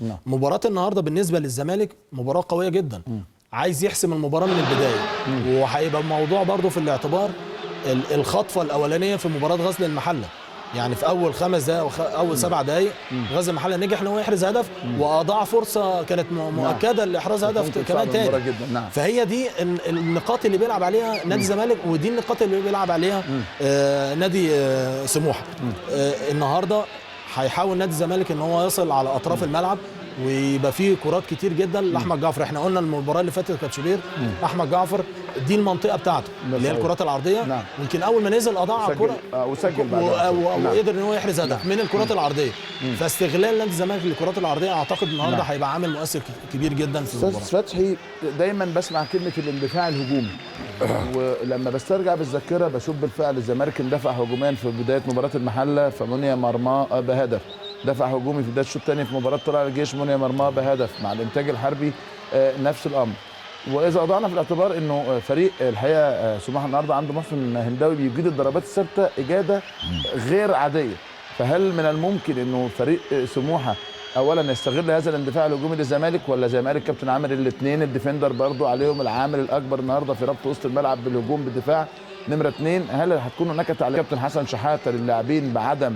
نعم. مباراة النهارده بالنسبة للزمالك مباراة قوية جدا. عايز يحسم المباراة من البداية، وهيبقى الموضوع برضو في الاعتبار الخطفة الاولانية في مباراة غزل المحلة. يعني في اول 5 دقائق، اول 7 دقائق، غزل المحلة نجح ان هو يحرز هدف واضاع فرصة كانت مؤكدة لاحراز هدف ممكن كمان تصعب المباراة تاني. جدا. نعم. فهي دي النقاط اللي بيلعب عليها نادي الزمالك، ودي النقاط اللي بيلعب عليها نادي سموحه. النهارده هيحاول نادي الزمالك ان هو يصل على اطراف الملعب ويبقى فيه كرات كتير جدا لاحمد جعفر. احنا قلنا المباراة اللي فاتت كانت شوبير، احمد جعفر دي المنطقة بتاعته اللي هي الكرات العرضيه. يمكن اول ما نزل اضاع سجل. كره وسجل بعدها. وقدر ان هو يحرز هدف من الكرات العرضيه. فاستغلال نادي الزمالك للكرات العرضية اعتقد النهارده هيبقى عامل مؤثر كبير جدا في استاذ المباراة. فتحي، دايما بسمع كلمة الاندفاع الهجومي، ولما بسترجع بالذاكرة بشوف بالفعل الزمالك اندفع هجوميا في بداية مباراة المحلة فمني مرماه بهدف، دفع هجومي في بداية الشوط الثاني في مباراة طلائع الجيش مني مرماه بهدف، مع الانتاج الحربي نفس الامر. واذا وضعنا في الاعتبار انه فريق الحقيقة سموحه النهارده عنده محسن هنداوي بيجيد الضربات الثابتة اجاده غير عاديه، فهل من الممكن انه فريق سموحه اولا يستغل هذا الاندفاع الهجومي للزمالك، ولا زي ما قال الكابتن عامر الاثنين ال defender برضو عليهم العامل الاكبر النهارده في ربط وسط الملعب بالهجوم بالدفاع؟ نمره اثنين، هل هتكون هناك تعليمات كابتن حسن شحاته للاعبين بعدم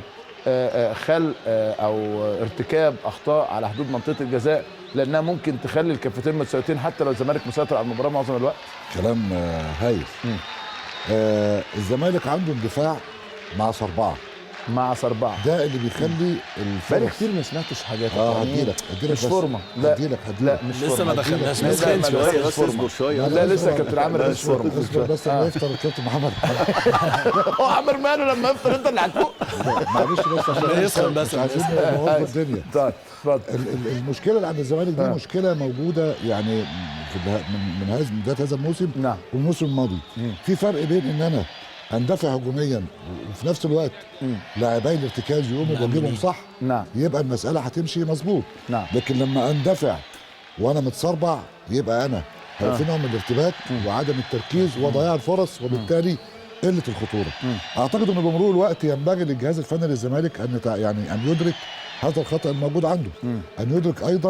خلق او ارتكاب اخطاء على حدود منطقة الجزاء، لانها ممكن تخلي الكفتين متساويتين حتى لو الزمالك مسيطر على المباراة معظم الوقت؟ كلام هايل. الزمالك عنده اندفاع مع صربعه. مع صربعه. ده اللي بيخلي بقالي الفرص. كتير ما سمعتش حاجات. اه، هديلك هديلك مش بس. فورمه، لا. هديلك هديلك. لا، مش لسه ما فورمة. دخلناش، لا، بس لا، خلينا لا، شوية. مش بس فورمة. اصبر شويه. لا، لسه كابتن عامر مش فورمه. اصبر بس لما يفطر الكابتن محمد. هو عامر ماله لما يفطر؟ انت اللي هتفوق. معلش بس عشان يسخن بس. مش عايزين نبوظ الدنيا. طيب، اتفضل. المشكلة اللي عند الزمالك دي مشكلة موجودة يعني في من هذا، من بداية هذا الموسم والموسم الماضي. في فرق بين ان انا اندفع هجوميا وفي نفس الوقت لاعبي الارتكاز يقوموا بواجبهم صح، يبقى المسالة هتمشي مظبوط. لكن لما اندفع وانا متصربع يبقى انا هيبقى في نوع من الارتباك وعدم التركيز وضياع الفرص وبالتالي قلة الخطوره. اعتقد انه بمرور الوقت ينبغي للجهاز الفني للزمالك ان يعني ان يدرك هذا الخطا الموجود عنده، ان يدرك ايضا